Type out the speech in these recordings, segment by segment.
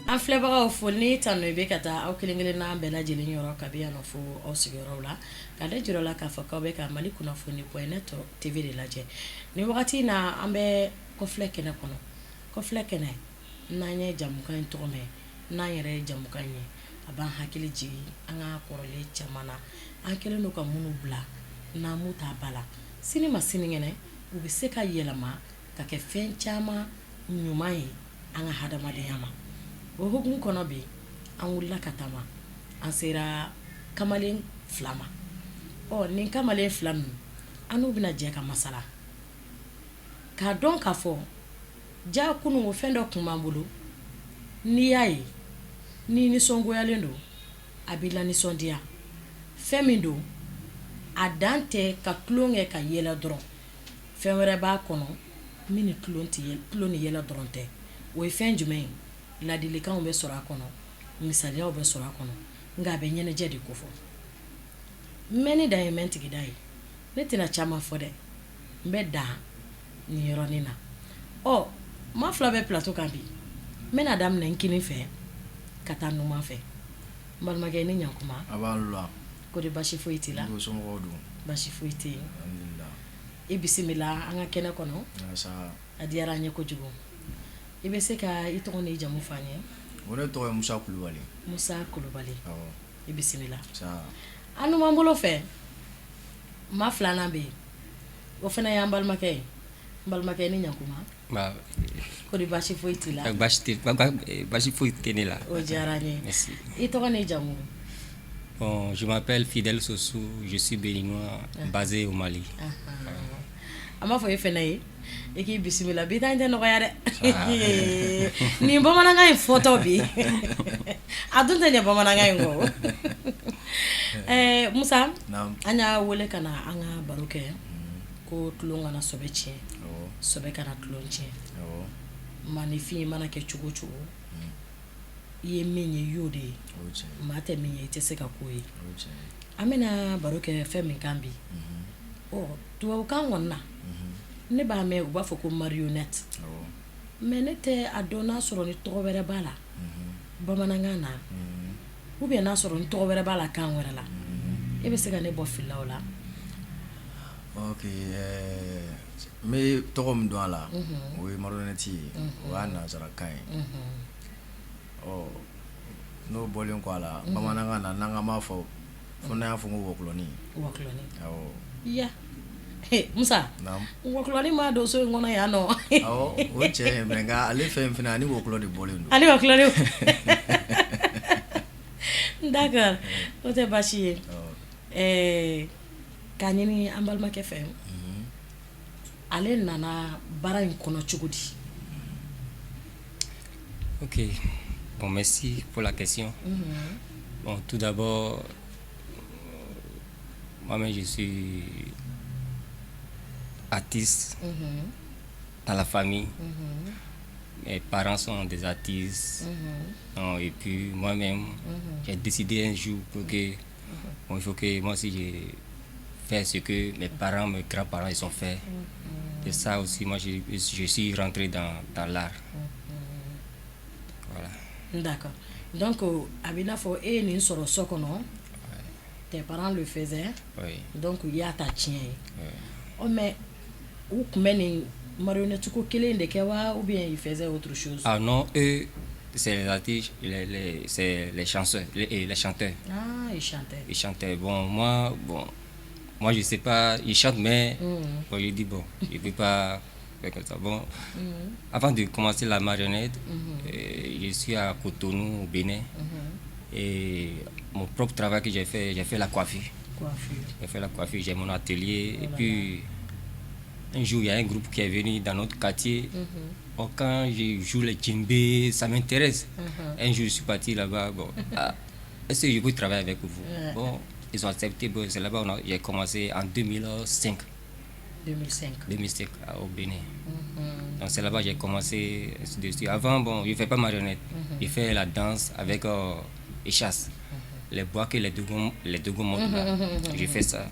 An filɛbagaw foli ni tanu bɛ ka taa aw kelen kelen n'a bɛɛ lajɛlen yɔrɔ kabi yan fo aw sigiyɔrɔw la ka da jira la k'a fɔ k'aw bɛ ka Mali kunnafoni point net TV de lajɛ ni wagati in na an bɛ kɔfilɛ kɛnɛ kɔnɔ kɔfilɛ kɛnɛ n'an ye jamukan in tɔgɔ mɛn n'an yɛrɛ ye jamukan ye a b'an hakili jigin an ka kɔrɔlen caman na an kɛlen don ka minnu bila n'an m'u ta ba la sini ma sinikɛnɛ u bɛ se ka yɛlɛma ka kɛ fɛn caman ɲuman ye an ka hadamadenya ma o hukumu kɔnɔ bi an wulila ka taama an sera kamalen fila ma ɔ nin kamalen fila ninnu an n'u bɛna jɛ ka masala k'a dɔn k'a fɔ ja kunun fɛn dɔ tun b'an bolo n'i y'a ye n'i nisɔngoyalen don a b'i lanisɔndiya fɛn min don a dan tɛ ka tulon kɛ ka yɛlɛ dɔrɔn fɛn wɛrɛ b'a kɔnɔ min ni tulon ni yɛlɛ dɔrɔn tɛ o ye fɛn jumɛn ye ladilikanw bɛ sɔrɔ a kɔnɔ misaliyaw bɛ sɔrɔ a kɔnɔ nka a bɛ ɲɛnajɛ de kofɔ mɛnni dan ye mɛn tigida ye ne tɛna caman fɔ dɛ n bɛ dan nin yɔrɔnin na ɔ maa fila bɛ plateau kan bi n bɛna daminɛ n kinin fɛ ka taa numan fɛ n balimakɛ ni ɲankuma ko di basi foyi t'i la basi foyi tɛ yen i bisimila an ka kɛnɛ kɔnɔ a diyara an ye kojugu i bɛ se ka i tɔgɔ n'i jamu fɔ an ye ne tɔgɔ ye Musa Kulubali Musa Kulubali i bisimila an numan bolo fɛ maa filanan bɛ yen o fana y'an balimakɛ ye n balimakɛ ni ɲankuma ko di basi foyi t'i la basi foyi tɛ ne la o diyara n ye i tɔgɔ n'i jamu. Bon, je m'appelle Fidèle Sossou, je suis béninois basé au Mali. An b'a fɔ e fana ye i k'i bisimila bi ta in tɛ nɔgɔya dɛ nin bamanankan in fɔtɔ bi a dun tɛ ɲɛ bamanankan in kɔ ɛɛ Musa an y'a wele ka na an ka baro kɛ ko tulon kana sɔbɛ tiɲɛ sɔbɛ kana tulon tiɲɛ maaninfin mana kɛ cogo o cogo i ye min ye i y'o de ye maa tɛ min ye i tɛ se ka k'o ye an bɛna baro kɛ fɛn min kan bi ɔ tubabukan kɔni na ne b'a mɛn u b'a fɔ ko marionnette mais ne tɛ a dɔn n'a sɔrɔ ni tɔgɔ wɛrɛ b'a la bamanankan na ou bien n'a sɔrɔ ni tɔgɔ wɛrɛ b'a la kan wɛrɛ la e bɛ se ka ne bɔ fili la o la. Ok n bɛ tɔgɔ min dɔn a la o ye marionnette ye o y'a nansarakan ye ɔ n'o bɔlen kɔ a la bamanankan na n'an b'a fɔ fo n'a y'a fɔ ko wɔkulɔnin wɔkulɔnin ya Musa wɔkulɔnin ma don so in kɔnɔ yan nɔ o cɛ mais nka ale fɛn in fana ani wɔkulɔ de bɔlen don ani wɔkulɔnin d'accord o tɛ baasi ye ɛɛ k'a ɲini an balimakɛ fɛ ale nana baara in kɔnɔ cogo di. Ok, bon merci pour la question. Bon, tout d'abord, moi-même je suis artiste dans la famille. Mes parents sont des artistes. Et puis moi-même, j'ai décidé un jour pour que, bon, il faut que moi aussi je fasse ce que mes parents, mes grands-parents ils ont fait. Et ça aussi, moi je suis rentré dans l'art. Voilà. D'accord. Donc a bɛ n'a fɔ e ye nin sɔrɔ so kɔnɔ tes parents le faisaient. Oui. Donc i y'a ta tiɲɛ ye. Oui. Ɔ mais u tun bɛ nin marionnette ko kelen de kɛ wa ou bien ils faisaient autre chose? Ah non, eux, c'est les artistes, c'est les chanseurs, les chanteurs. Ah, ils chantaient. Ils chantaient. Bon, moi, bon, moi je sais pas, ils chantent, mais bon, je dis bon, je peux pas faire comme ça. Bon, avant de commencer la marionnette, je suis à Cotonou, au Bénin, et mon propre travail que j'ai fait la coiffure. Coiffure. J'ai fait la coiffure, j'ai mon atelier, Oh et là. puis Un jour, il y a un groupe qui est venu dans notre quartier. Bon, quand je joue le djembé, ça m'intéresse. Un jour, je suis parti là-bas. Bon, ah, est-ce que je peux travailler avec vous? Bon, ils ont accepté. Bon, c'est là-bas que j'ai commencé en 2005. 2005. 2005 au Bénin. Donc c'est là-bas que j'ai commencé, ainsi de suite. Avant, bon, je ne fais pas marionnette. Je fais la danse avec échasse. Les bois que les Dogons montent là. Je fais ça.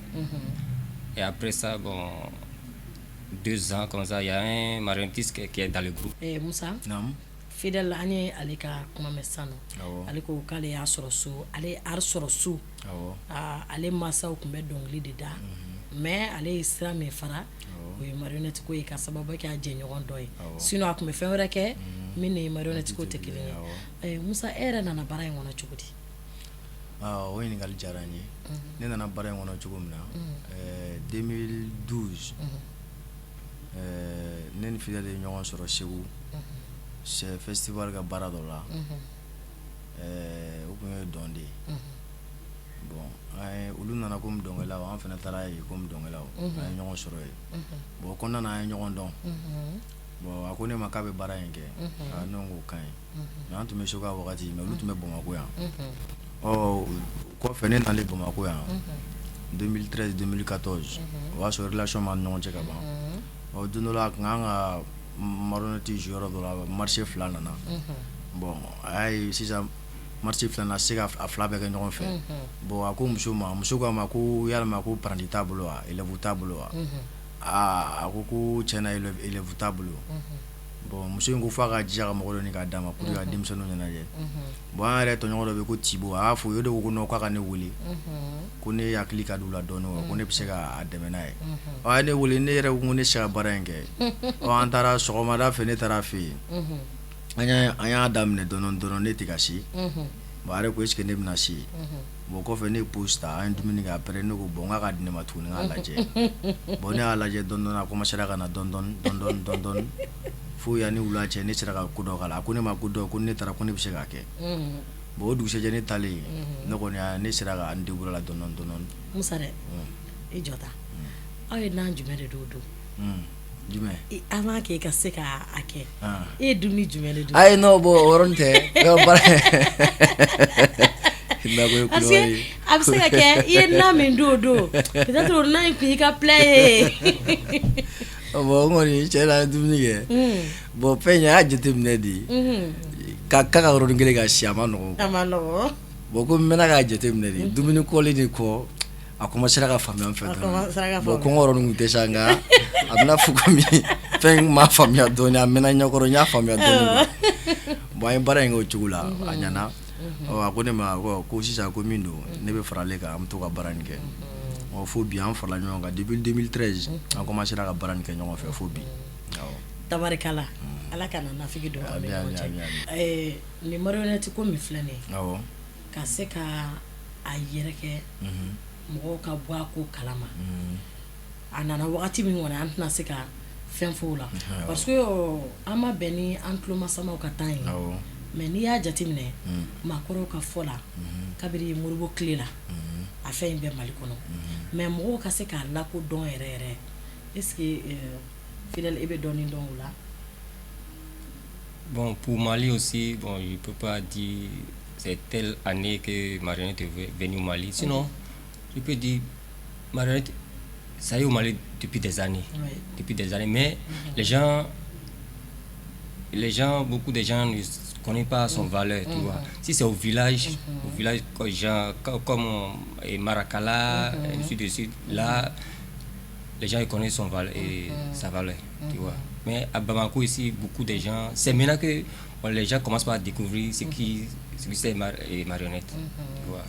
Et après ça, bon, 2 ans comme ça, il y a un marionnettiste qui est dans le groupe. Eh, Musa. Naamu. Fidèle, an ye ale ka kuma mɛn sisan nɔ. Ale ko k'ale y'a sɔrɔ so, ale ye art sɔrɔ so. Aa, ale mansaw tun bɛ dɔnkili de da, mais ale ye sira min fara, o ye marionnette ko ye, ka sababu kɛ a jɛɲɔgɔn dɔ ye. Sinon a tun bɛ fɛn wɛrɛ kɛ min ni marionnette ko tɛ kelen ye. Eh, Musa, e yɛrɛ nana baara in kɔnɔ cogo di? Aa, o ɲininkali diyara n ye. Ne nana baara in kɔnɔ cogo min na, 2012, ne ni Fidèle ye ɲɔgɔn sɔrɔ Segu, c'est festival ka baara dɔ la. O tun ye dɔn de ye. Bon, an ye, olu nana komi dɔnkɛlaw, an fana taara yen komi dɔnkɛlaw, an ye ɲɔgɔn sɔrɔ yen. Bon, o kɔnɔna na, an ye ɲɔgɔn dɔn. Bon, a ko ne ma k'a bɛ baara in kɛ. Aa, ne ko k'o ka ɲi, mais an tun bɛ Segu a wagati, mais olu tun bɛ Bamakɔ yan. Ɔ, kɔfɛ ne nalen Bamakɔ yan 2013, 2014, o y'a sɔrɔ relation b'an ni ɲɔgɔn cɛ ka ban. Ɔ, don dɔ la, a tun kan ka marionnette jouer yɔrɔ dɔ la, marché fila nana. Bon, a y'a ye sisan marché fila na se ka a fila bɛɛ kɛ ɲɔgɔn fɛ. Bon, a ko muso ma, muso k'a ma ko yalima ko apprenti t'a bolo wa, élève t'a bolo wa? Aa, a ko ko tiɲɛna, élève t'a bolo. Bon, muso in ko f'a ka jija ka mɔgɔ dɔ ɲini k'a d'a ma pour que ka denmisɛnninw ɲɛnajɛ. Bon, an yɛrɛ tɔɲɔgɔn dɔ bɛ yen ko Tibo, a y'a fɔ o de ko ko non, k'a ka ne wele, ko ne hakili ka di u la dɔɔnin wa, ko ne bɛ se k'a dɛmɛ n'a ye. Ɔ, a ye ne wele, ne yɛrɛ ko ne tɛ se ka baara in kɛ. Ɔ, an taara sɔgɔmada fɛ, ne taara a fɛ yen, an y'a daminɛ dɔɔnin dɔɔnin, ne tɛ ka se. Bon, a yɛrɛ ko est ce que ne bɛna se? Bon, kɔfɛ ne ye pause ta, an ye dumuni kɛ. Après ne ko bon, n k'a ka di ne ma tuguni, n k'a lajɛ. Bon, ne y'a lajɛ dɔɔnin dɔɔnin, a commencé ka na dɔɔnin dɔɔnin dɔɔnin dɔɔnin dɔɔnin, fo yanni wula cɛ, ne sera ka ko dɔ k'a la. A ko ne ma ko dɔ ko ne taara ko ne bɛ se k'a kɛ. Bon, o dugusɛjɛ ne taalen, ne kɔni ne sera ka n débrouiller la dɔɔnin dɔɔnin. Musa dɛ, i jɔ ta, aw ye nan jumɛn de don? Jumɛn? Avant que i ka se k'a kɛ, e ye dumuni jumɛn de dun? Ayi, non, bon, o yɔrɔnin tɛ baara. Parce que a bɛ se ka kɛ i ye na min don o don, peut-être o na in tun y'i ka plat ye. Bon, n kɔni, tiɲɛ na, an ye dumuni kɛ. Bon, fɛn in, a y'a jateminɛ de ka yɔrɔnin kelen ka si, a ma nɔgɔn. A ma nɔgɔn. Bon, ko n mɛnna k'a jateminɛ de, dumuni kɔlen de kɔ, a commencé ka faamuya n fɛ dɔɔnin. Bon, kɔngɔ yɔrɔnin tun tɛ sa, nka a bɛna fɔ komi fɛn in ma faamuya dɔɔnin, a mɛnna ɲɛkɔrɔ, n y'a faamuya dɔɔnin. Bon, an ye baara in kɛ o cogo la, a ɲɛna. Ɔ, a ko ne ma ko sisan ko min don, ne bɛ fara ale kan, an bɛ to ka baara in kɛ. Ɔ, fo bi, an farala ɲɔgɔn kan depuis 2013, an commencé ka baara in kɛ ɲɔgɔn fɛ fo bi. Awɔ. Tabarikala, Ala ka na nafigi don aw ni ɲɔgɔn cɛ. Nin marionnette ko min filɛ nin ye, ka se ka a yɛrɛ kɛ mɔgɔw ka bɔ a ko kalama, a nana wagati min kɔni, an tɛna se ka fɛn fɔ o la, parce que an ma bɛn ni an tulomasamaw ka temps ye. Mais n'i y'a jateminɛ, maakɔrɔw ka fɔ la, kabini Modibo tile la, a fɛn in bɛ Mali kɔnɔ, mais mɔgɔw ka se k'a lakodɔn yɛrɛ yɛrɛ, est ce que Fidèle, e bɛ dɔɔnin dɔn o la? Bon, pour Mali aussi, bon, je ne peux pas dire c'est telle année que marionnette est venue au Mali. Sinon, je peux dire marionnette, ça y est au Mali depuis des années. Depuis des années. Mais les gens, beaucoup de gens ne connaissent pas son valeur, tu vois. Si c'est au village genre, comme Marakala, ainsi de suite, là, les gens ils connaissent son valeur et sa valeur, tu vois. Mais à Bamako ici, beaucoup de gens, c'est maintenant que bon, les gens commencent par découvrir ce qui c'est marionnette, tu vois.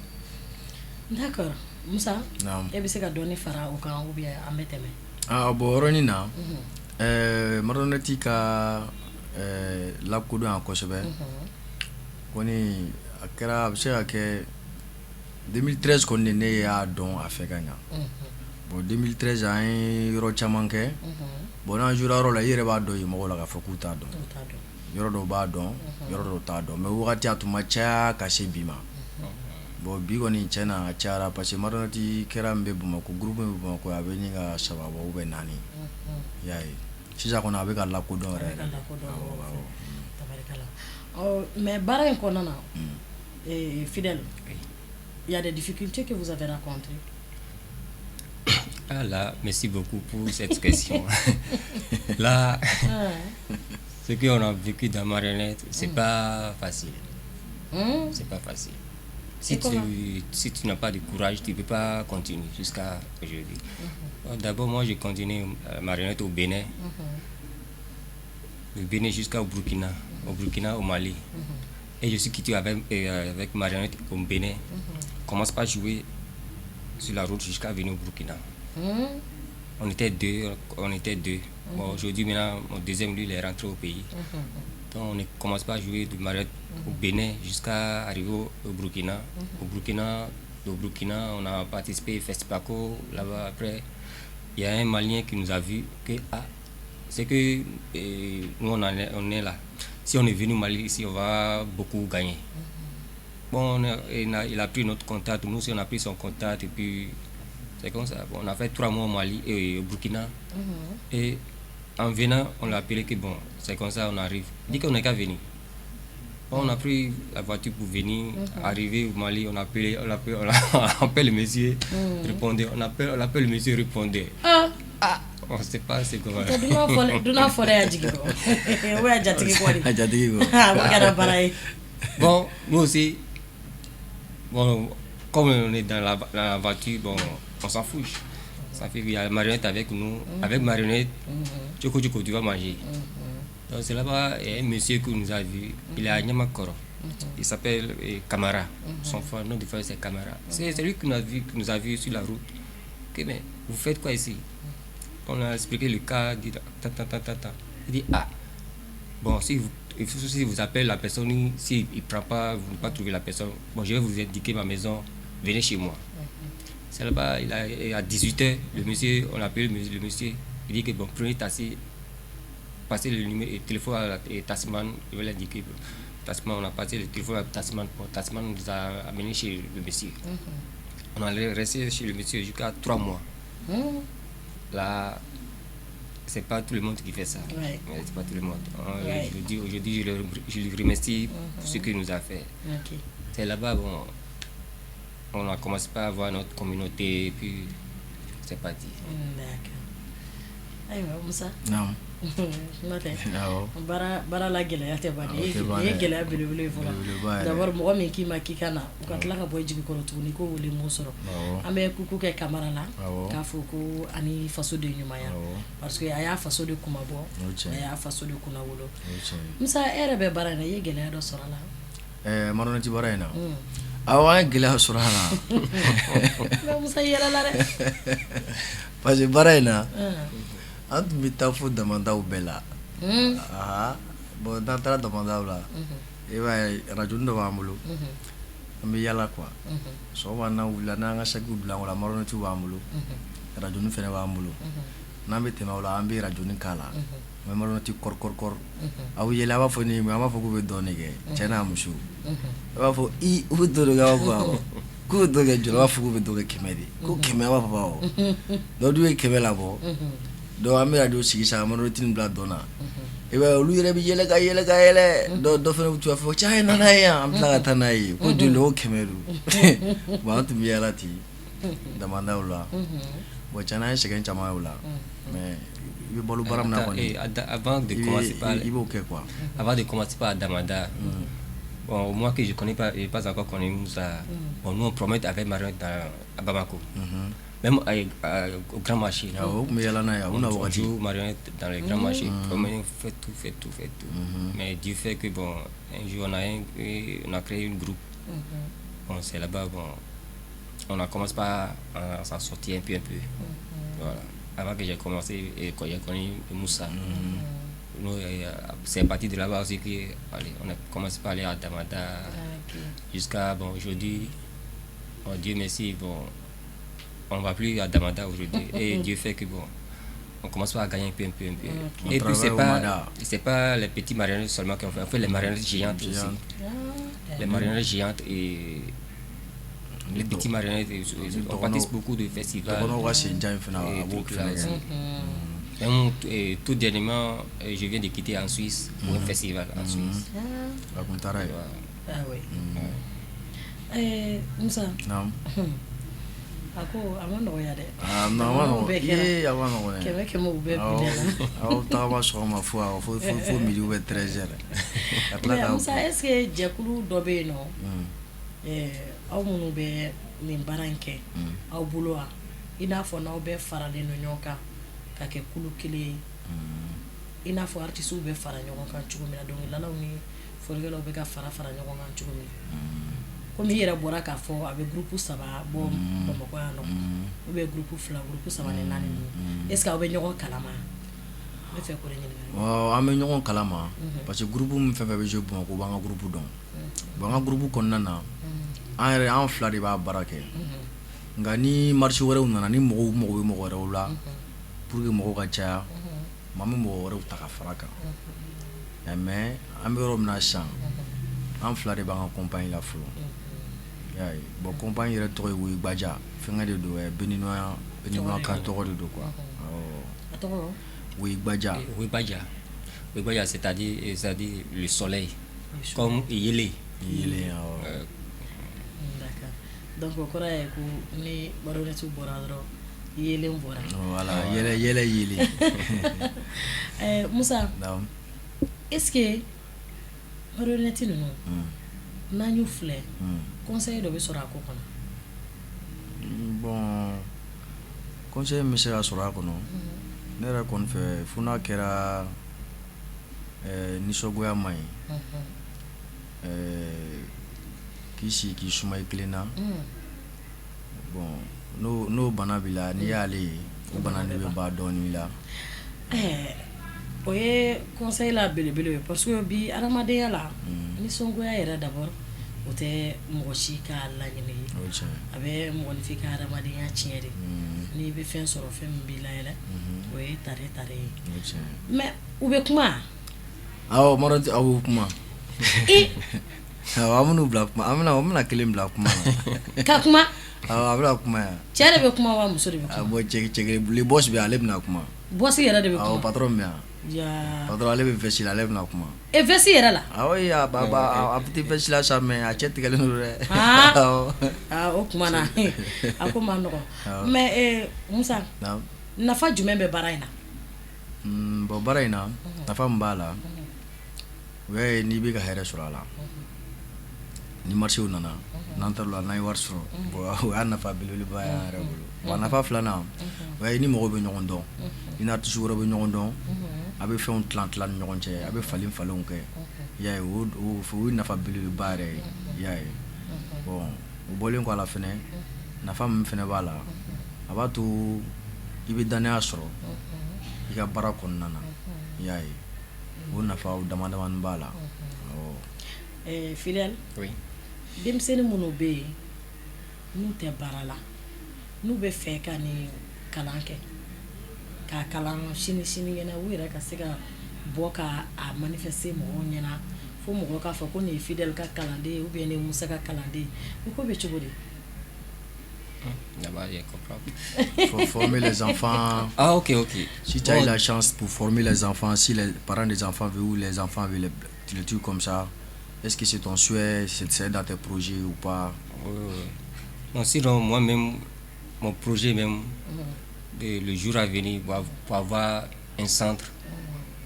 D'accord. Musa, Naamu. e bɛ se ka dɔɔnin fara o kan ou bien an bɛ tɛmɛ? Ah bon, o yɔrɔnin na, marionnette ka lakodɔn yan kosɛbɛ kɔni, a kɛra, a bɛ se ka kɛ 2013 kɔni de ne y'a dɔn a fɛ ka ɲa. Bon, 2013, an ye yɔrɔ caman kɛ. Bon, n'an joué yɔrɔ la, i yɛrɛ b'a dɔn yen mɔgɔw la k'a fɔ k'u t'a dɔn. Yɔrɔ dɔw b'a dɔn, yɔrɔ dɔw t'a dɔn, mais wagati a tun ma caya ka se bi ma. Bon, bi kɔni, tiɲɛ na, a cayara, parce que marionnette kɛra min bɛ Bamakɔ, groupe min bɛ Bamakɔ, a bɛ ɲini ka saba bɔ ou bien naani. I I y'a ye, sisan kɔni a bɛ ka lakodɔn yɛrɛ A bɛ ka yɛrɛ. lakodɔn. Awɔ, awɔ. Tabarikala. Ɔ, mais baara in kɔnɔna na, Fidèle, il y a des difficultés que vous avez rencontrées? Ah là, merci beaucoup pour cette question. Là, ce qu'on a vécu dans Marionnette, c'est pas facile. C'est pas facile. Et Si comment? tu n'as pas de courage, tu ne peux pas continuer jusqu'à aujourd'hui. Bon, d'abord, moi, j'ai continué Marionnette au Bénin. Du Bénin jusqu'au Burkina. Au Burkina, au Mali. Et je suis quitté avec Marionnette au Bénin. Commence pas à jouer sur la route jusqu'à venir au Burkina. On était deux, on était deux. Bon, aujourd'hui, maintenant, mon deuxième, lui, il est rentré au pays. Donc, on ne commence pas à jouer de marionnette au Bénin jusqu'à arriver au Burkina. Au Burkina, on a participé au Festipaco. Là-bas, après, il y a un Malien qui nous a vu que, ah, c'est que nous, on est là. Si on est venu au Mali ici, on va beaucoup gagner. Bon, il a pris notre contact, nous aussi, on a pris son contact et puis c'est comme ça. Bon, on a fait 3 mois au Mali et au Burkina. Et en venant, on l'a appelé que bon, c'est comme ça, on arrive. Il dit qu'on n'est qu'à venir. Bon, on a pris la voiture pour venir, arriver au Mali, on a appelé, on appelle, on appelle le monsieur, répondait, on appelle le monsieur, répondait. Ah. Ah, on ne sait pas c'est comment. Tɛ dunan fɔlɛ, dunan fɔlɛ y'a jigi kɔ, o y'a jatigi kɔ de. A jatigi kɔ. A bɛ kɛra baara ye. Bon, nous aussi, bon, comme on est dans la voiture, bon, on s'en fout. Ça fait qu'il y a la marionnette avec nous. Avec marionnette, tchoko tchoko, tu vas manger. Donc c'est là-bas, il y a un monsieur qui nous a vu. Il est à Nyamakoro. Il s'appelle Kamara. Son frère, nom de frère, c'est Kamara. C'est lui qui nous a vu sur la route. Ok, mais vous faites quoi ici? On a expliqué le cas. Il dit, ta, ta, ta, ta, ta. Il dit, ah, bon, si vous, il faut, si vous appelez la personne, s'il ne prend pas, vous ne pas trouver la personne, bon, je vais vous indiquer ma maison, venez chez moi. C'est là-bas, à 18h, le monsieur, on appelle le monsieur, il dit que bon, prenez taxi, passez le numéro de téléphone à la et taximan, je vais l'indiquer. Taximan, on a passé le téléphone à taximan, bon, taximan nous a amené chez le monsieur. On allait rester chez le monsieur jusqu'à 3 mois. Là, c'est pas tout le monde qui fait ça. Mais c'est pas tout le monde. Hein, aujourd'hui, je lui remercie pour ce qu'il nous a fait. C'est là-bas, bon, on a commencé par avoir notre communauté, et puis c'est parti. D'accord. Ayiwa Musa. Naamu. N'o tɛ Awɔ. baara baara la gɛlɛya tɛ ban. Awɔ, Nin ye tɛ ban nin ye dɛ. gɛlɛya belebele ye fɔlɔ. Belebeleba yɛrɛ. D'abord, mɔgɔ min k'i ma k'i ka na, u ka tila ka bɔ i jigi kɔrɔ tuguni ko wele m'o sɔrɔ. An bɛ kuku kɛ Kamara la Awɔ. k'a fɔ ko ani faso de ɲumanya, parce que a y'a faso de kumabɔ, O tiɲɛ. a y'a faso de kunnawolo. O ye tiɲɛ ye. Musa, e yɛrɛ bɛ baara in na, i ye gɛlɛya dɔ sɔrɔ a la? Marionnette baara in na, awɔ, an ye gɛlɛya sɔrɔ a la. Mais Musa, i yɛlɛla dɛ. Parce que baara in na, an tun bɛ taa fo damandaw bɛɛ la. Aa, bon, n'an taara damandaw la, i b'a ye, radio dɔ b'an bolo, an bɛ yala quoi. Sɔgɔma n'an wulila, n'an ka sakiw bila an kɔrɔ, marionnette b'an bolo, radio fɛnɛ b'an bolo. N'an bɛ tɛmɛ o la, an bɛ radio k'a la, an bɛ marionnette kɔri kɔri kɔri. Aw bɛ yɛlɛ, a b'a fɔ ni an b'a fɔ k'u bɛ dɔn de kɛ, cɛ n'a muso. I b'a fɔ i u bɛ dɔn de kɛ, a b'a fɔ awɔ. K'u bɛ dɔn kɛ joli? A b'a fɔ k'u bɛ dɔn kɛ 100 de. Ko 100? A b'a fɔ awɔ. Donc n'u ye 100 labɔ, donc an bɛ radio sigi sisan, ka marionnette nin bila dɔn na. I b'a ye, olu yɛrɛ bɛ yɛlɛ ka yɛlɛ ka yɛlɛ. Dɔ fɛnɛ bɛ tu b'a fɔ cɛ, a ye na n'a ye yan, an bɛ tila ka taa n'a ye. Ko joli? Ko 100 don. Bon, an tun bɛ yala ten damandaw la. Bon, tiɲɛna, an ye sɛgɛn caman ye o la, mais i bɛ balo baara min na kɔni, Avant de commencer par, i b'o kɛ quoi. Avant de commencer par Damanda, bon, moi que je connais pas, et pas encore connu Moussa, bon, nous on promet avec Marionnette à Bamako. Même au grand marché. Awɔ, o tun bɛ yala n'a ye, a bɛ na On wagati. joue marionnette dans les grands marchés, promener, fait tout, fait tout, fait tout. Mais Dieu fait que bon, un jour on a créé un groupe. Bon, c'est là-bas, bon, on a commencé par à s'en sortir un peu, un peu. Voilà. Avant que j'ai commencé et quand j'ai connu Moussa. Nous, c'est parti de là-bas aussi que, allez, on a commencé par aller à Damanda jusqu'à, bon, aujourd'hui, bon, Dieu merci, bon, on ne va plus à Damanda aujourd'hui. Et Dieu fait que bon, on commence par à gagner un peu, un peu, un peu. On Et puis c'est travaille au pas, Mada. c'est pas les petits marionnettes seulement qu'on fait, on fait les marionnettes géantes aussi. Géantes. Les marionnettes géantes et les petits marionnettes, on participe beaucoup de festivals. Dɔgɔnɔw ka senjan in fana, Et a b'o trucs là fɛnɛ aussi. kɛ. Même tout dernièrement, je viens de quitter en Suisse pour un festival en Suisse. A kun taara yen. Ah oui. Musa. Naamu. A ko a ma nɔgɔya dɛ. Ah non, a ma nɔgɔn. Ee, a ma nɔgɔn dɛ. Kɛmɛ kɛmɛ u bɛɛ bi aw tagama sɔgɔma fo midi ou bien 13 heures. Ka tila ka Musa, est ce que jɛkulu dɔ bɛ yen nɔ, aw minnu bɛ nin baara in kɛ aw bolo wa, i n'a fɔ n'aw bɛɛ faralen don ɲɔgɔn kan ka kɛ kulu kelen ye, i n'a fɔ artistes bɛ fara ɲɔgɔn kan cogo min na, dɔnkilidalaw ni fɔlikɛlaw bɛ ka fara fara ɲɔgɔn kan cogo min na, komi i yɛrɛ bɔra k'a fɔ a bɛ groupe saba bɔ Bamakɔ yan nɔ, ou bien groupe fila, groupe saba ni naani ninnu, est ce que aw bɛ ɲɔgɔn kalama? N bɛ fɛ k'o de ɲininka. An bɛ ɲɔgɔn kalama parce que groupe min fɛn fɛn bɛ jouer Bamakɔ, u b'an ka groupe dɔn. Bon, an ka groupe kɔnɔna na, an yɛrɛ, an fila de b'a baara kɛ, nka ni marché wɛrɛw nana, ni mɔgɔw mago bɛ mɔgɔ wɛrɛw la pour que mɔgɔw ka caya, an bɛ mɔgɔ wɛrɛw ta ka fara kan. Mais an bɛ yɔrɔ min na sisan, an fila de b'an ka compagnie la fɔlɔ. I y'a ye, bon, compagnie yɛrɛ tɔgɔ ye Woyigbaja, fɛnkɛ de don, béninois béninois ka tɔgɔ de don quoi. Awɔ. A tɔgɔ? Woyigbaja. Woyigbaja. Woyigbaja, c'est-à-dire le soleil, comme Yele. Yele, awɔ. D'accord. Donc o kɔrɔ ye ko ni marionnette bɔra dɔrɔn, yeelen bɔra. Voilà, yɛlɛ yɛlɛ yelen. Musa. Naamu. Est ce que marionnette ninnu, n'an y'u filɛ, conseil dɔ bɛ sɔrɔ a ko kɔnɔ? Bon, conseil min bɛ se ka sɔrɔ a kɔnɔ, ne yɛrɛ kɔni fɛ, fo n'a kɛra nisɔngoya ma ɲi, k'i sigi k'i suma i kelen na. Bon, n'o bana b'i la, n'i y'ale ye, o bana de bɛ ban dɔɔnin i la. O ye conseil la belebele ye, parce que bi adamadenya la, nisɔngoya yɛrɛ d'abord, o tɛ mɔgɔ si ka laɲini ye. O ye tiɲɛ ye. A bɛ mɔgɔninfin ka adamadenya tiɲɛ de. N'i bɛ fɛn sɔrɔ, fɛn min b'i layɛlɛ, o ye tare tare ye. O ye tiɲɛ ye. Mais u bɛ kuma? Awɔ, marionnette, aw bɛ kuma. I Awɔ, an bɛn'u bila kuma, an bɛna kelen bila kuma na. Ka kuma? Awɔ, a bɛna kuma yan. Cɛ de bɛ kuma wa, muso de bɛ kuma? Bon, cɛ cɛ, le boss bɛ yan, ale bɛna kuma. Boss yɛrɛ de bɛ kuma? Awɔ, patron bɛ yan. Ya. Patron, ale bɛ veste la, ale bɛna kuma. E, veste yɛrɛ la? Awɔ, a ba a tɛ veste la sa, mais a cɛ tigɛlen don dɛ. Awɔ. Aa, o tuma na a ko ma nɔgɔn. Mais Musa, nafa jumɛn bɛ baara in na? Bon, baara in na, nafa min b'a la, o y'a ye n'i bɛ ka hɛrɛ sɔrɔ a la, ni marché nana, n'an taara o la, n'an ye wari sɔrɔ, bon, o y'a nafa belebeleba ye an yɛrɛ bolo. Bon, a nafa filanan, o y'a ye ni mɔgɔw bɛ ɲɔgɔn dɔn, i ni artiste wɛrɛ bɛ ɲɔgɔn dɔn, a bɛ fɛnw tilan tilan ni ɲɔgɔn cɛ, a bɛ falen falenw kɛ, i y'a ye, o ye nafa belebeleba yɛrɛ ye, i y'a ye. Bon, o bɔlen kɔ a la fɛnɛ, nafa min fɛnɛ b'a la, a b'a to i bɛ danaya sɔrɔ i ka baara kɔnɔna na, i y'a ye, o nafa dama damani b'a la. Awɔ. Fidèle. Oui. Denmisɛnnin minnu bɛ yen n'u tɛ baara la, n'u bɛ fɛ ka nin kalan kɛ, k'a kalan sini sinikɛnɛ u yɛrɛ ka se ka bɔ ka a manifester mɔgɔw ɲɛna, fo mɔgɔw k'a fɔ ko nin ye Fidèle ka kalanden ye ou bien nin ye Musa ka kalanden ye, o ko bɛ cogo di? D'abord, je comprends. Faut former les enfants. Ah, ok. Si tu as eu la chance pour former les enfants, si les parents des enfants veulent ou les enfants veulent les trucs comme ça, est-ce que c'est ton souhait, c'est dans tes projets ou pas? Oui. Non, sinon, moi-même, mon projet même, de, le jour à venir, pour avoir un centre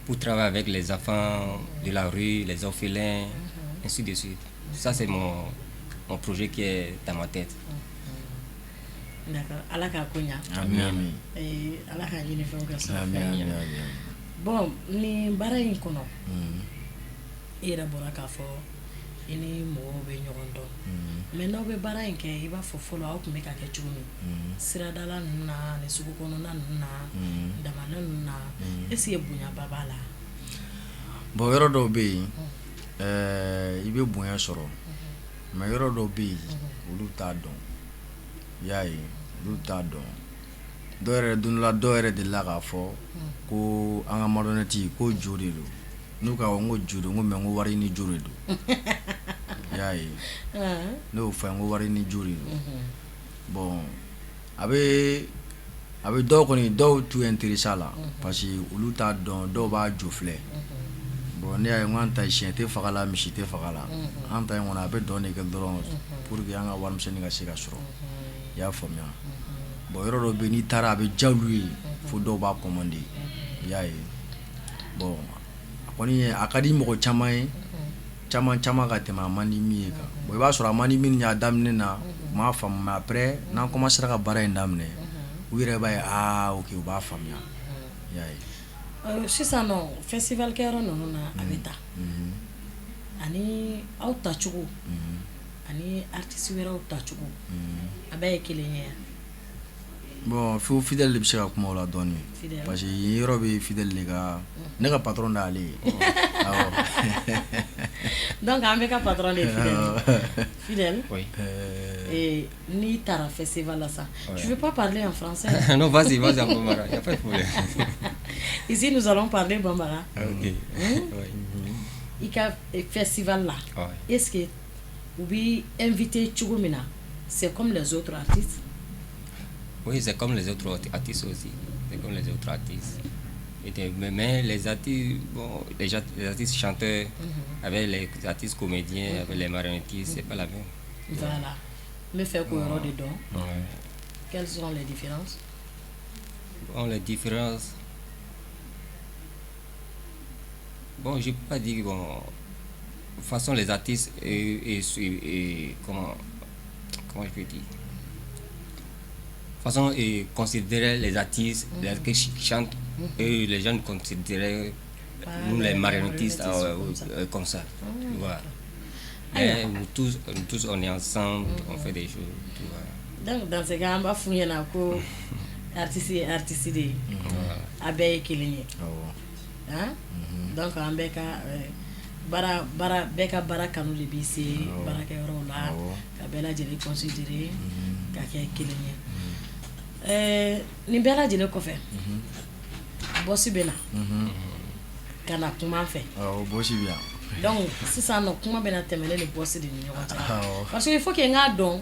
pour travailler avec les enfants de la rue, les orphelins, ainsi de suite. Ça, c'est mon projet qui est dans ma tête. D'accord. Ala k'a ko ɲa. Amin, amin. Ala k'a ɲini fɛnw kɛ sɔrɔ. Amin, amin, amin. Bon, nin baara in kɔnɔ, i yɛrɛ bɔra k'a fɔ i ni mɔgɔw bɛ ɲɔgɔn dɔn, mais n'aw bɛ baara in kɛ, i b'a fɔ fɔlɔ aw tun bɛ ka kɛ cogo min, siradala ninnu na ni sugu kɔnɔna ninnu na, damanda ninnu na, est ce que bonyaba b'a la? Bon, yɔrɔ dɔw bɛ yen, i bɛ bonya sɔrɔ, mais yɔrɔ dɔw bɛ yen, olu t'a dɔn, i y'a ye, olu t'a dɔn. Dɔw yɛrɛ, don dɔ la, dɔw yɛrɛ delila k'a fɔ ko an ka marionnette ko jo de don. N'u k'a fɔ n ko jo don, n ko mais n ko wari ɲini jo de don, i y'a ye. Ne y'o fɔ n ye, n ko wari ɲini jo de don. Bon, a bɛ A bɛ dɔw kɔni, dɔw t'u intéressé a la parce que olu t'a dɔn, dɔw b'a jo filɛ. Bon, ne y'a ye n ko an ta siɲɛ tɛ faga la, misi tɛ faga la, an ta in kɔni a bɛ dɔn de kɛ dɔrɔn pour que an ka warimisɛnnin ka se ka sɔrɔ, i y'a faamuya. Bon, yɔrɔ dɔw bɛ yen, n'i taara a bɛ diya olu ye fo dɔw b'a commander, i y'a ye. Bon, a kɔni a ka di mɔgɔ caman ye, caman caman ka tɛmɛ a man di min ye kan. Bon, i b'a sɔrɔ a man di minnu ye a daminɛ na, u m'a faamu, mais après n'an commencera ka baara in daminɛ, u yɛrɛ b'a ye, aa ok, u b'a faamuya, i y'a ye. Sisan nɔ, festival kɛyɔrɔ ninnu na, a bɛ taa ani aw tacogo ani artiste wɛrɛw tacogo, a bɛɛ ye kelen ye? Bon, fo Fidèle de bɛ se ka kuma o la dɔɔnin parce que yen yɔrɔ bɛ Fidèle de ka, ne ka patron de y'ale ye, awɔ. Donc an bɛɛ ka patron de ye Fidèle ye. Fidèle, oui. N'i taara festival la sa, tu veux pas parler en français? Non, vas-y, vas-y en bambara, il y a pas de problème. Ici nous allons parler bambara. Ok. Oui. I ka festival la, est-ce que u b'i invité cogo min na, c'est comme les autres artistes? Oui, c'est comme les autres artistes aussi. C'est comme les autres artistes. Et mais les artistes, bon, les artistes chanteurs, avec les artistes comédiens, avec les marionnettistes, c'est pas la même. Voilà. Mais faire quoi dedans? Quelles sont les différences? Bon, les différences. Bon, je peux pas dire, bon, de toute façon, les artistes, et comment je peux dire? De toute façon, ils considéraient les artistes, les artistes qui chantent, et les gens considéraient nous les marionnettistes comme ça. Tu vois. Mais nous tous, on est ensemble, on fait des choses. Tu vois. Donc, dans ce cas, an b'a f'u ɲɛna ko artiste ye artiste de ye. A bɛɛ ye kelen ye. Hein? Donc, an bɛɛ ka baara baara bɛɛ ka baara kanu de b'i se baarakɛyɔrɔw la, ka bɛɛ lajɛlen considérer ka kɛ kelen ye. Nin bɛɛ lajɛlen kɔfɛ, Boss bɛ na ka na kuma an fɛ. Awɔ, Boss bɛ yan. Donc sisan nɔ, kuma bɛna tɛmɛ ne ni Boss de ni ɲɔgɔn cɛ parce que il faut que n k'a dɔn,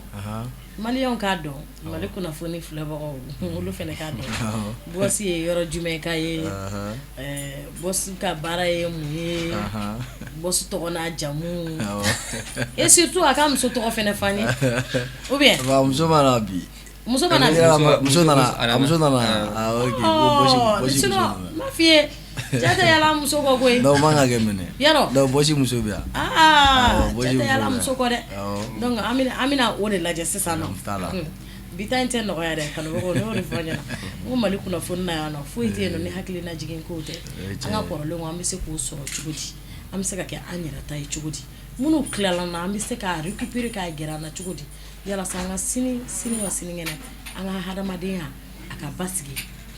maliyɛnw k'a dɔn, Mali kunnafoni filɛbagaw olu fana k'a dɔn Boss ye yɔrɔ jumɛn ka ye, Boss ka baara ye mun ye, Boss tɔgɔ n'a jamu, et surtout a ka muso tɔgɔ fana f'an ye, ou bien? Muso ma na bi. Muso ma na bi? Muso nana, muso nana. Ah ok, Boss muso nana. N m'a f'i ye, cɛ tɛ yala muso kɔ koyi. Non, o man ka kɛ minɛ. Yarɔ? Non, Boss muso bɛ yan. Aa, cɛ tɛ yala muso kɔ dɛ. Donc an bɛna o de lajɛ sisan nɔ. Bi ta in tɛ nɔgɔya dɛ, kanubagaw, ne y'o de fɔ aw ɲɛna. N ko Mali kunnafoni na yan nɔ, foyi tɛ yen nɔ ni hakilina jigin kow tɛ. An ka kɔrɔlenw, an bɛ se k'o sɔrɔ cogo di? An bɛ se ka kɛ an yɛrɛ ta ye cogo di? Minnu tilala an na, an bɛ se k'a récupérer k'a gɛrɛ an na cogo di? Yalasa an ka sini sini wa sinikɛnɛ, an ka hadamadenya a ka basigi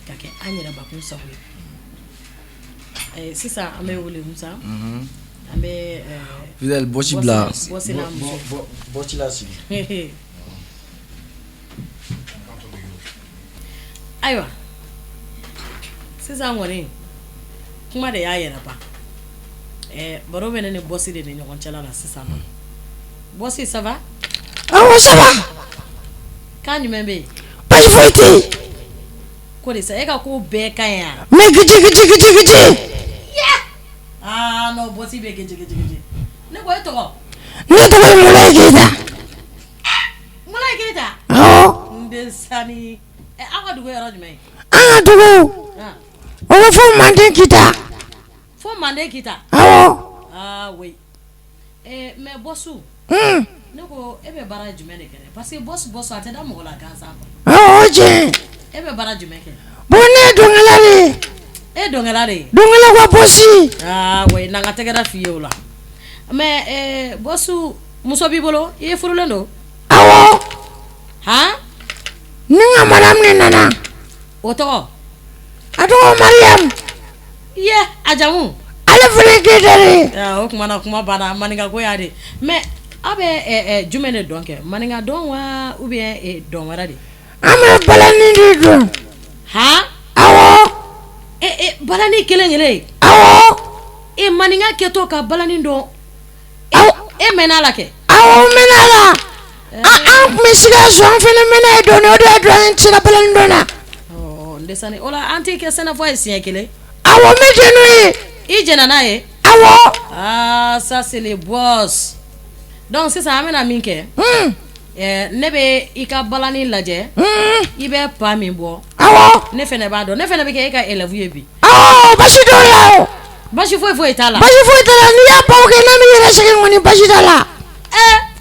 ka kɛ an yɛrɛ bakun sago ye. Sisan an bɛ wele Musa, an bɛ Fidèle, Boss bila. Boss n'a muso. Boss lasigi. Ayiwa, sisan kɔni kuma de y'a yɛrɛ ban. Baro bɛ ne ni Boss de ni ɲɔgɔn cɛla la sisan nɔ. Boss, ça va? Awɔ, ça va. Kan jumɛn bɛ yen? Baasi foyi tɛ yen. Ko de sa, e ka ko bɛɛ ka ɲi yan. Mais giji giji giji giji. Aa non, Boss bɛ giji giji giji. Ne ko e tɔgɔ? Ne tɔgɔ ye Mulayi Keyita. Mulayi Keyita? Awɔ. N den sani. Aw ka dugu ye yɔrɔ jumɛn ye? An ka dugu, o bɛ fɔ Manden Kita. Fo Manden Kita? Awɔ. Ah oui. Mais Boss, ne ko e bɛ baara jumɛn de kɛ? Parce que Boss Boss a tɛ da mɔgɔ la gansan quoi. Awɔ, o tiɲɛ. E bɛ baara jumɛn kɛ? Bon, ne ye dɔnkɛla de ye. E ye dɔnkɛla de ye? Dɔnkɛla ka Boss. Ah oui, n'an ka tɛgɛrɛ f'i ye o la. Mais Boss, muso b'i bolo? I ye furulen don? Awɔ. Han? Ni n ka madame de nana. O tɔgɔ? A tɔgɔ Mariam. Iye, a jamu? Ale fana ye Keyita de ye. O tuma na kuma banna, maninka ko y'a de. Mais aw bɛ jumɛn de dɔn kɛ? Maninka dɔn wa ou bien dɔn wɛrɛ de? An bɛ balani de dɔn. Han? Awɔ. Balani kelen kelen? Awɔ. Maninka kɛtɔ ka balani dɔn, e mɛnna la kɛ? Awɔ, n mɛnna a la. An tun bɛ Sikaso, an fana mɛnna yen dɔɔnin, o de y'a to an sera balani dɔn na. desani o la an t'i kɛ sɛnɛfɔ ye siɲɛ kelen. Awɔ, n bɛ jɛn n'o ye. I jɛnna n'a ye? Awɔ. Aa, ça c'est le boss. Donc sisan an bɛna min kɛ, ne bɛ i ka balani lajɛ, i bɛ pas min bɔ. Awɔ. Ne fana b'a dɔn, ne fana bɛ kɛ e ka élève ye bi. Awɔ, basi t'o la o. Basi foyi foyi t'a la. Basi foyi t'a la, n'i y'a baw kɛ n'a m'i yɛrɛ sɛgɛn kɔni basi t'a la.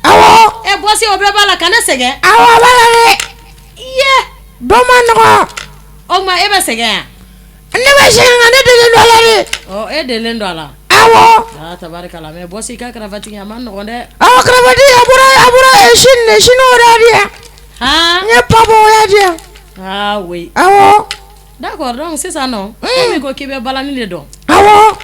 Awɔ. Boss, o bɛɛ b'a la ka ne sɛgɛn? Awɔ, a b'a la dɛ. Iye. Dɔ ma nɔgɔ. O tuma e bɛ sɛgɛn yan? Ne bɛ sɛgɛn nka ne delilen don a la de. Ɔ, e delilen don a la. Awɔ. Aa, tabarikala, mais boss, i ka cravate a ma nɔgɔn dɛ. Awɔ, cravate a bɔra Chine de, chinois de y'a di yan. Han. N ye pas bɔ, o y'a di yan. Ah oui. Awɔ. D'accord, donc sisan nɔ, komi ko k'i bɛ balani de dɔn. Awɔ.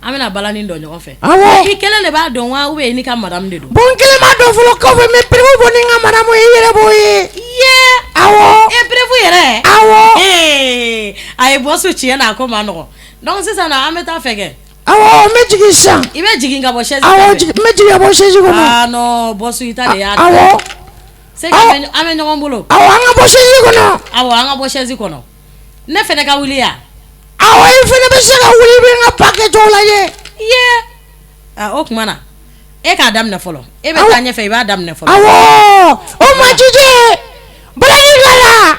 An bɛna balani dɔn ɲɔgɔn fɛ. Awɔ. I kelen de b'a dɔn wa, ou bien i n'i ka madame de don? Bon, n kelen b'a dɔn fɔlɔ, kɔfɛ n bɛ preuve bɔ ni n ka madame ye, i yɛrɛ b'o ye. Iye. Awɔ. E, preuve yɛrɛ? Awɔ. Ee, ayi boss, tiɲɛ na a ko ma nɔgɔn. Donc sisan nɔ an bɛ taa fɛ kɛ. Awɔ, n bɛ jigin sisan. I bɛ jigin ka bɔ chaise Awɔ, sanfɛ? N bɛ jigin ka bɔ chaise kɔnɔ. Ah non, boss, i ta de y'a. Awɔ. C'est que an bɛ ɲɔgɔn bolo. Awɔ, an ka bɔ chaise kɔnɔ. Awɔ, an ka bɔ chaise kɔnɔ. Ne fɛnɛ ka wuli yan? Awɔ, i fɛnɛ bɛ se ka wuli, i bɛ n ka pas kɛcogo lajɛ. Iye. Ah, o tuma na e k'a daminɛ fɔlɔ. E bɛ taa ɲɛfɛ, i b'a daminɛ fɔlɔ. Awɔ, o ma jije balani ka la.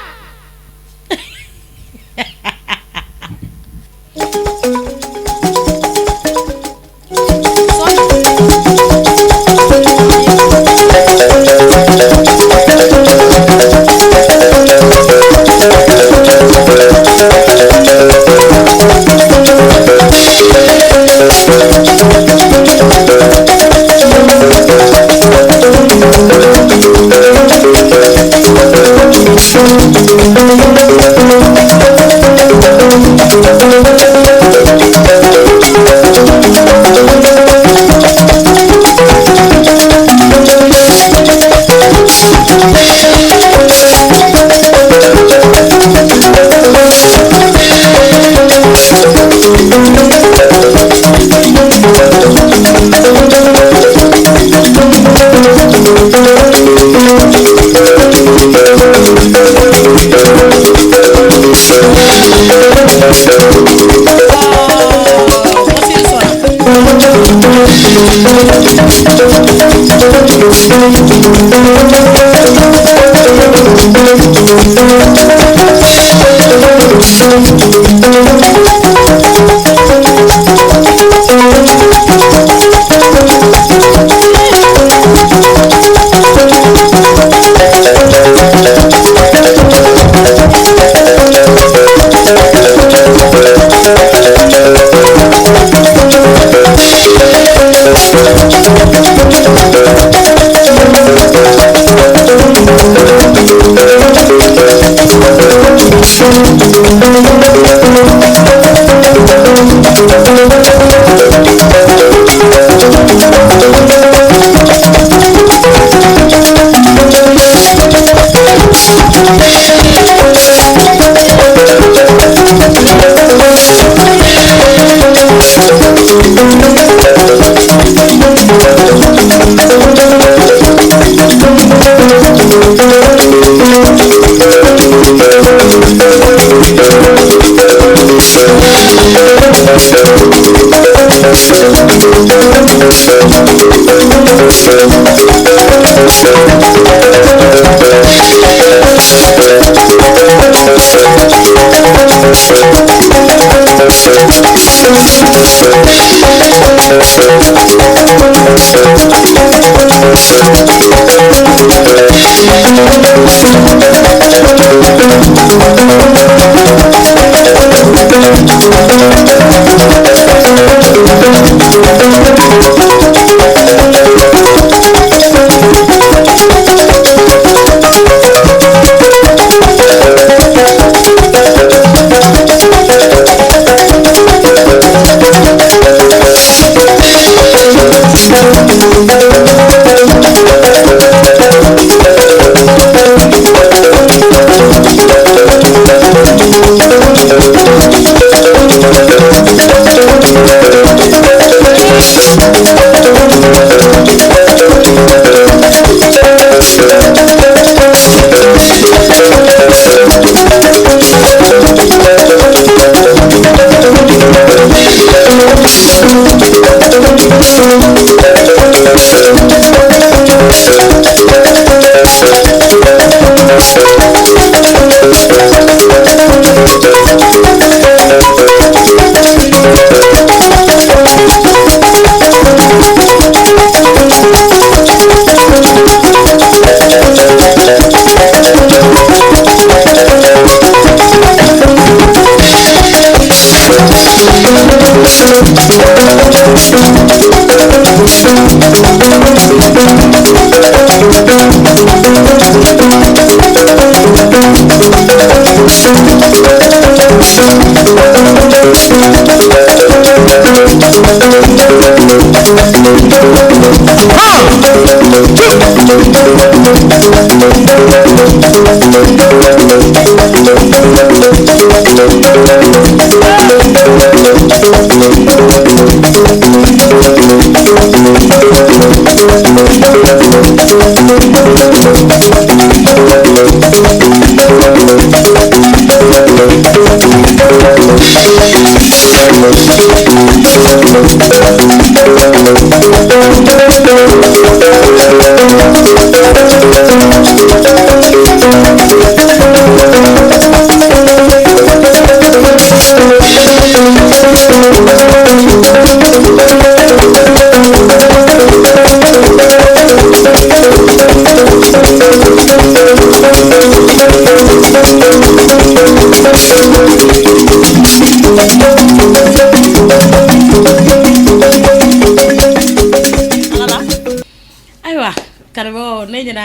Ayiwa karamɔgɔ ne ɲɛna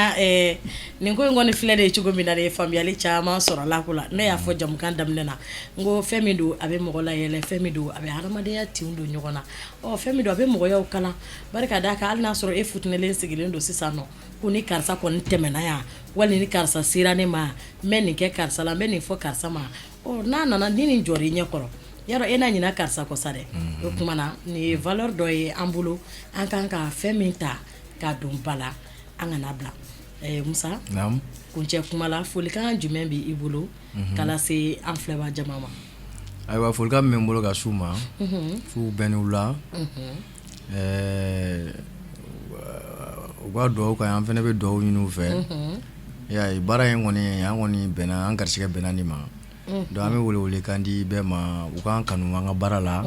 nin ko in kɔni filɛ de ye cogo min na de faamuyali caman sɔrɔla ko la. Ne y'a fɔ jamukan daminɛ na, n ko fɛn min don a bɛ mɔgɔ layɛlɛ, fɛn min don a bɛ hadamadenya tinw don ɲɔgɔn na, ɔ fɛn min don a bɛ mɔgɔyaw kalan. Barika d'a kan, hali n'a sɔrɔ e futinɛlen sigilen don sisan nɔ ko ni karisa kɔni tɛmɛna yan wali ni karisa sera ne ma, n bɛ nin kɛ karisa la, n bɛ nin fɔ karisa ma, ɔ n'a nana ni nin jɔra i ɲɛ kɔrɔ, yarɔ e na ɲina karisa kɔ sa dɛ. O tuma na nin ye valeur dɔ ye an bolo, an kan ka fɛn min ta k'a don ba la, an kana bila. Musa, kuncɛ kuma la, folikan jumɛn bɛ i bolo ka lase an filɛbaa jama ma? Ayiwa, folikan min bɛ n bolo ka s'u ma, f'u bɛɛ ni wula, u ka dugawu k'an ye, an fana bɛ dugawu ɲini u fɛ. I y'a ye, baara in kɔni, an kɔni bɛnna, an garisɛgɛ bɛnna nin ma. Donc an bɛ welewelekan di bɛɛ ma, u k'an kanu an ka baara la,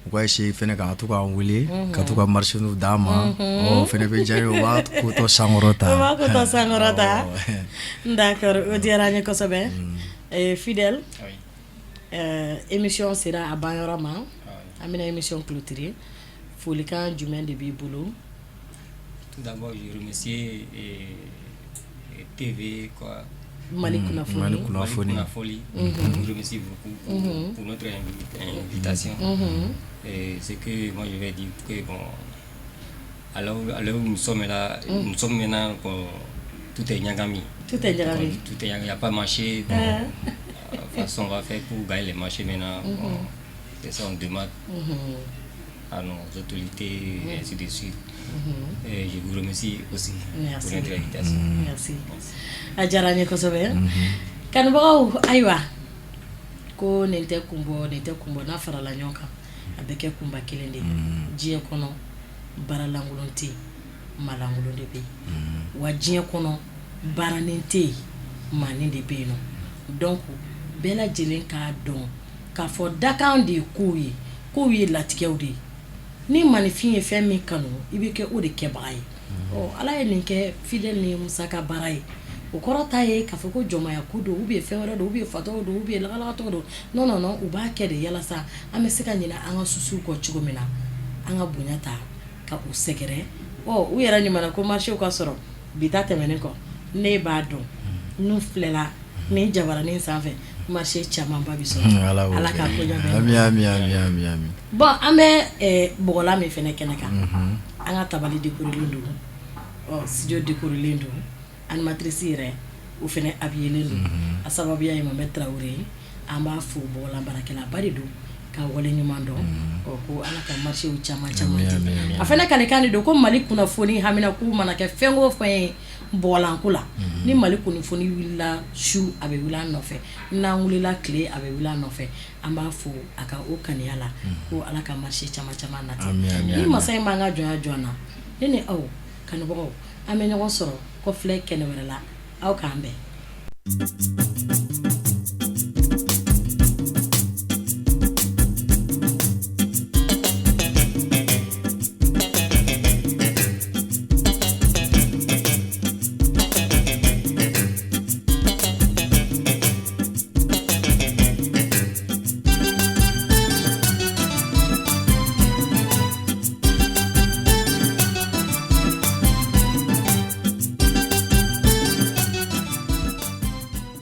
u ka essayer fana ka to k'an wele, ka to ka marché d'an ma. O fana bɛ diya n ye, o b'a ko tɔ sankɔrɔta. O b'a ko tɔ sankɔrɔta. D'accord, o diyara an ye kosɛbɛ. Fidèle, émission sera a banyɔrɔ ma, an bɛna émission clôturer. Folikan jumɛn de b'i bolo? Tout d'abord, je remercie TV quoi. Mali kunnafoni. Mali kunnafoni. Kunnafoni. Je vous remercie beaucoup pour notre invitation. Et ce que moi je vais dire que bon, alors où nous sommes là, nous sommes maintenant, bon, tout est ɲagami. Tout est ɲagami. Tout est ɲagami, il n'y a pas marché. Bon, de toute façon, on va faire pour gagner les marchés maintenant. Bon, c'est ça, on demande à nos autorités et ainsi de suite. Et je vous remercie aussi Merci. pour notre invitation. Merci. A diyara n ye kosɛbɛ. Kanubagaw, ayiwa, ko nin tɛ kun bɔ, nin tɛ kun bɔ, n'a farala ɲɔgɔn kan a bɛ kɛ kunba kelen de ye. Diɲɛ kɔnɔ, baara lankolon tɛ yen, maa lankolon de bɛ yen. Wa diɲɛ kɔnɔ, baaranin tɛ yen, maanin de bɛ yen nɔ. Donc bɛɛ lajɛlen k'a dɔn k'a fɔ dakan de ye kow ye, kow ye latigɛw de ye. Ni maninfin ye fɛn min kanu, i bɛ kɛ o de kɛbaga ye. Ɔ Ala ye nin kɛ Fidèle ni Musa ka baara ye. O kɔrɔ ta ye k'a fɔ ko jɔnmaya ko don, ou bien fɛn wɛrɛ don, ou bien fatɔw don, ou bien lagalagatɔw don. Non, non, non, u b'a kɛ de yalasa an bɛ se ka ɲinɛ an ka souciw kɔ cogo min na, an ka bonya ta ka u sɛgɛrɛ. Ɔ u yɛrɛ ɲuman ko marché ka sɔrɔ bi ta tɛmɛnen kɔ, ne b'a dɔn n'u filɛla nin jabaranin sanfɛ, marché camanba bɛ sɔrɔ. Ala k'a ko ɲɛ bɛn. Ami, ami, ami, ami, ami. Bon, an bɛ bɔgɔlan min fɛnɛ kɛnɛ kan, an ka tabali décorelen don, ɔ studio décorelen don, animatrice yɛrɛ o fɛnɛ habillelen don. A sababuya ye Mohamed Traoré ye. An b'a fo, bɔgɔlan baarakɛlaba de don, ka wale ɲuman dɔn. Ɔ ko Ala ka marché caman caman di. A fɛnɛ kalekan de don ko Mali kunnafoni hamina k'u mana kɛ fɛn o fɛn ye bɔgɔlanko la, ni Mali kunnafoni wulila su, a bɛ wuli an nɔfɛ, n'an wulila tile, a bɛ wuli an nɔfɛ. An b'a fo a ka o kaniya la, ko Ala ka marché caman caman nati. Ni masa in b'an ka jɔnya jɔ an na, ne ni aw kanubagaw, an bɛ ɲɔgɔn sɔrɔ kɔfilɛ kɛnɛ wɛrɛ la. Aw k'an bɛn.